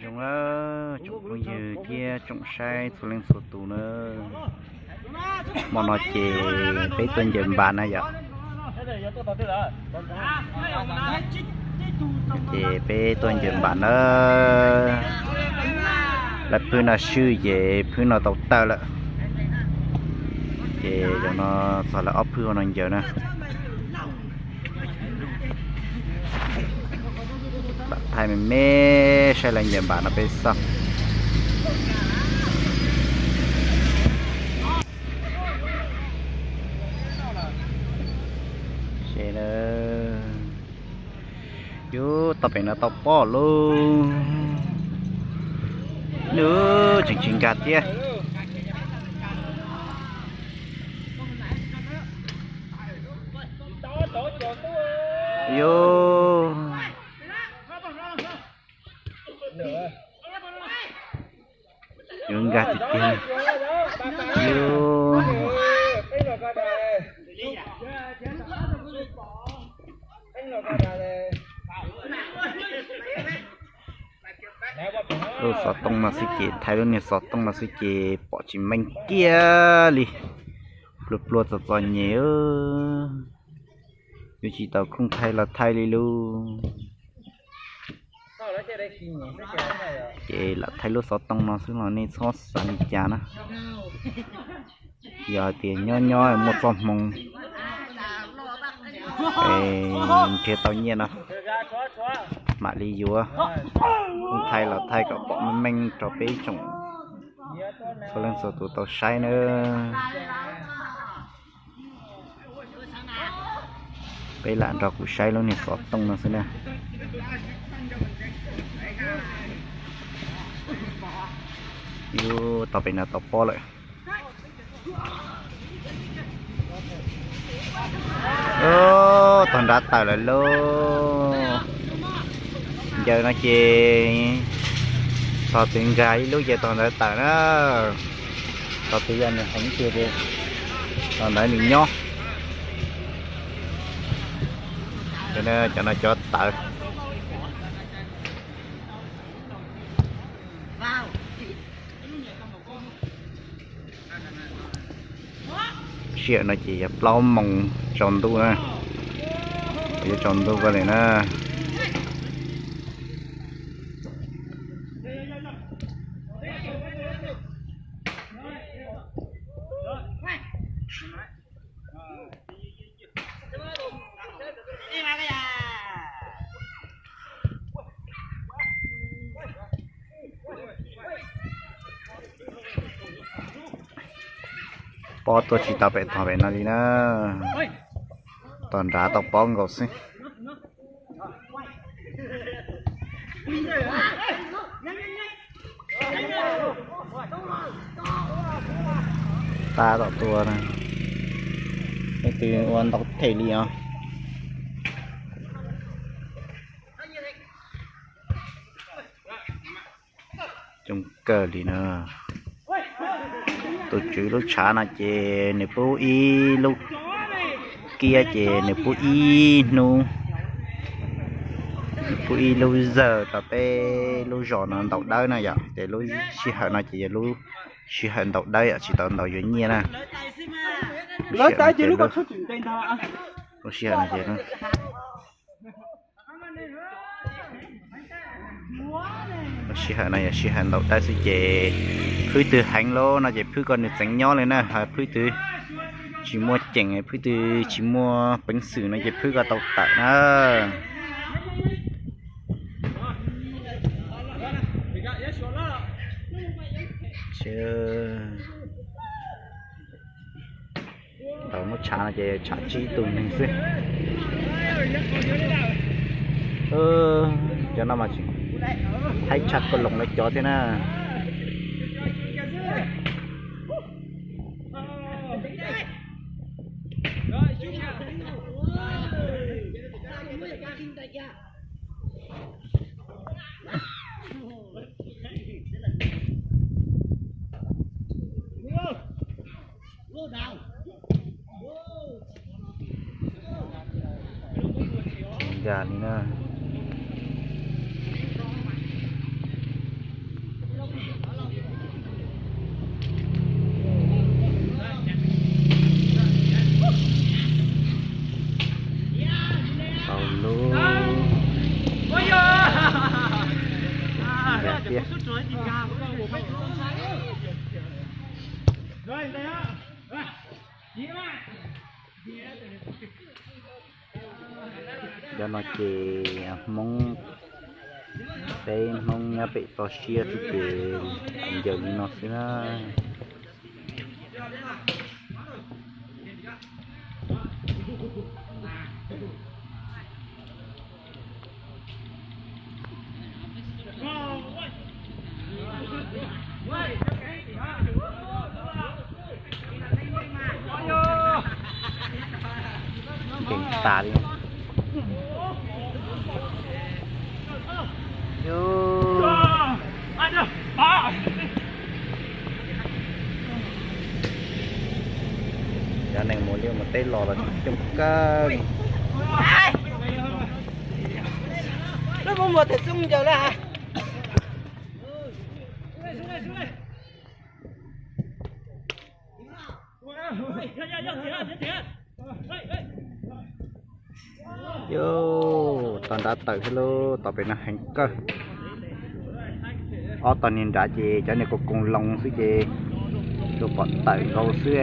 Zoo na, tsoom phooj ywg thiab tsoom saib txhua leej txhua tus na, hmo no ces peb tuaj ncaws npas na yom. Ces peb tuaj ncaws npas na, lawv phwb no swb ces phwb no tau tawm lawm. Ces zaum no txog lawv ob phwb no ncaws na. Lam thaij me me saib lawv ncaws npas no peb xauj. Yus tau pem no tau pob lauj. Nws tseem tsis nkag thiab. Yus, yus nkag tiag tiag. Yus, lub xov tooj no xwb ces, thaij lub niag xov tooj no xwb ces pom tsis meej kiag li. Pluag pluag txom txom nyem, yuav tsis tau khooj thaij los thaij li lauj. Ces lam thaij lub xov tooj no xwb los nej txhob xav li cas na. Yog hais tias nyob nyob muaj txoj hmoo es nrhiav tau nyiaj no mam li yuav khooj thaij los thaij kom pom meej meej rau peb tsoom txhua leej txhua tus tau saib nawb. Peb lam nrog kuv saib lub niag xov tooj no xwb na. Yus tau pem no tau pob lawm. Tog nrad tawm lawm lauj. Ncaws no ces tog twg nkag ib lub ces tog ntawd tawm na. Tog twg yog nws heev tiag ces tog ntawd nws nyob. Cov no cov tawv. Sij hawm no ces yog plaub moos tsaus ntuj na, yuav tsaus ntuj koj li na. Pob tuaj tsis tau pem tog pem no li na. Tog nrad tau pob nkaus xwb. Tab tom tuaj na, leej twg ua ntau them li os. Coob kawg li na. Tus tswv lub tshav no ces nws pub ib lub kiab ces nws pub ib hnub, nws pub ib lub zawg rau peb lub zos no ntaus dawb na yom. Ces lub sij hawm no ces yog lub sij hawm ntaus dawb yom, tsis tau ntaus yuav nyiaj na. Lub sij hawm no ces Lub sij hawm no yog sij hawm ntaus dawb xwb ces phwb twg heev lawm no ces phwb ko nws txeev nyob li na, ho phwb twg tsis muaj ceem, phwb twg tsis muaj peev xwm no ces phwb ko tau tawm na. Ntaus lub tshav no ces tshav tsib tug neeg xwb. Cov no mas tseem haib tshaj koj loos lawv cov thiab na. Nkag li na. thiab. Cov no ces Hmoob, peb Hmoob nyob pem toj siab xwb ces ncaws li no xwb na. Nkeeg tas li. Cov neeg mus liaj mus teb los los coob kawg. Lub mus mus tes txooj ncaws lawm. Yus, tog nrad tawm thiab lauj, tog pem no heev kawg. Ob tog niag nrad ces cov niag koos koos loo xwb ces tsuas pom tawm nkaus xwb.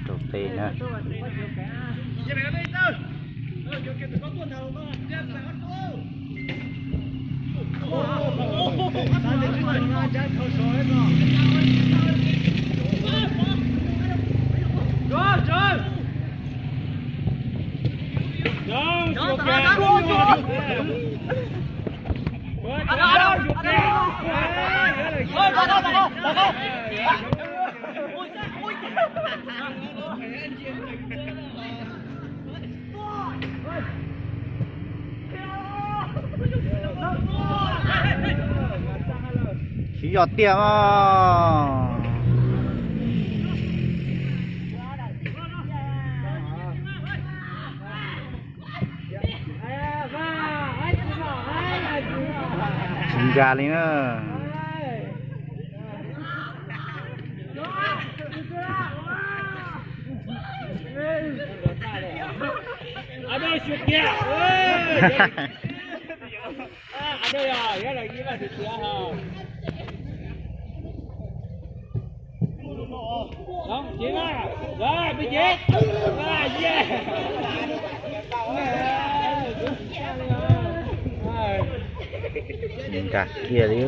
Rau tes na. Tsis yog tiag os. Tsis nkag li na. Nkag kiag li.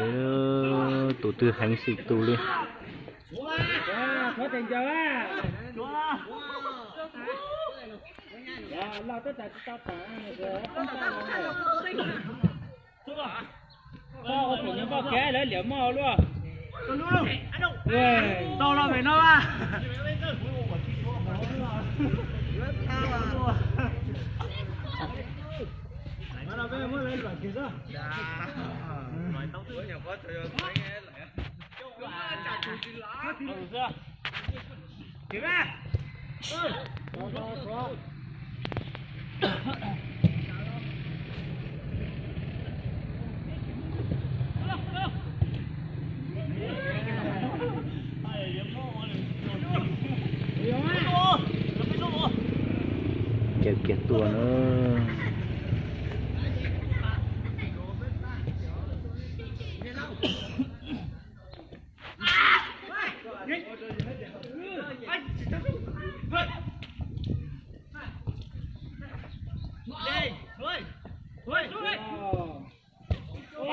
Tus twg heev xwm tus li. Tau los pem no a. Caws kiag tuaj na.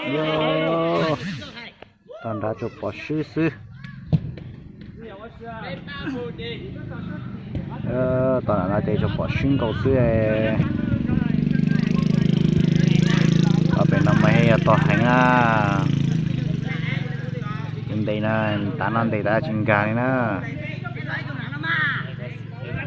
Yog, tog nrad tsuas pom swb xwb. Tog nrad no ces tsuas pom swb nkaus xwb. Tog pem no mas yog tog heev na. Ntes na, tav no ntes tav tsis nkag li na.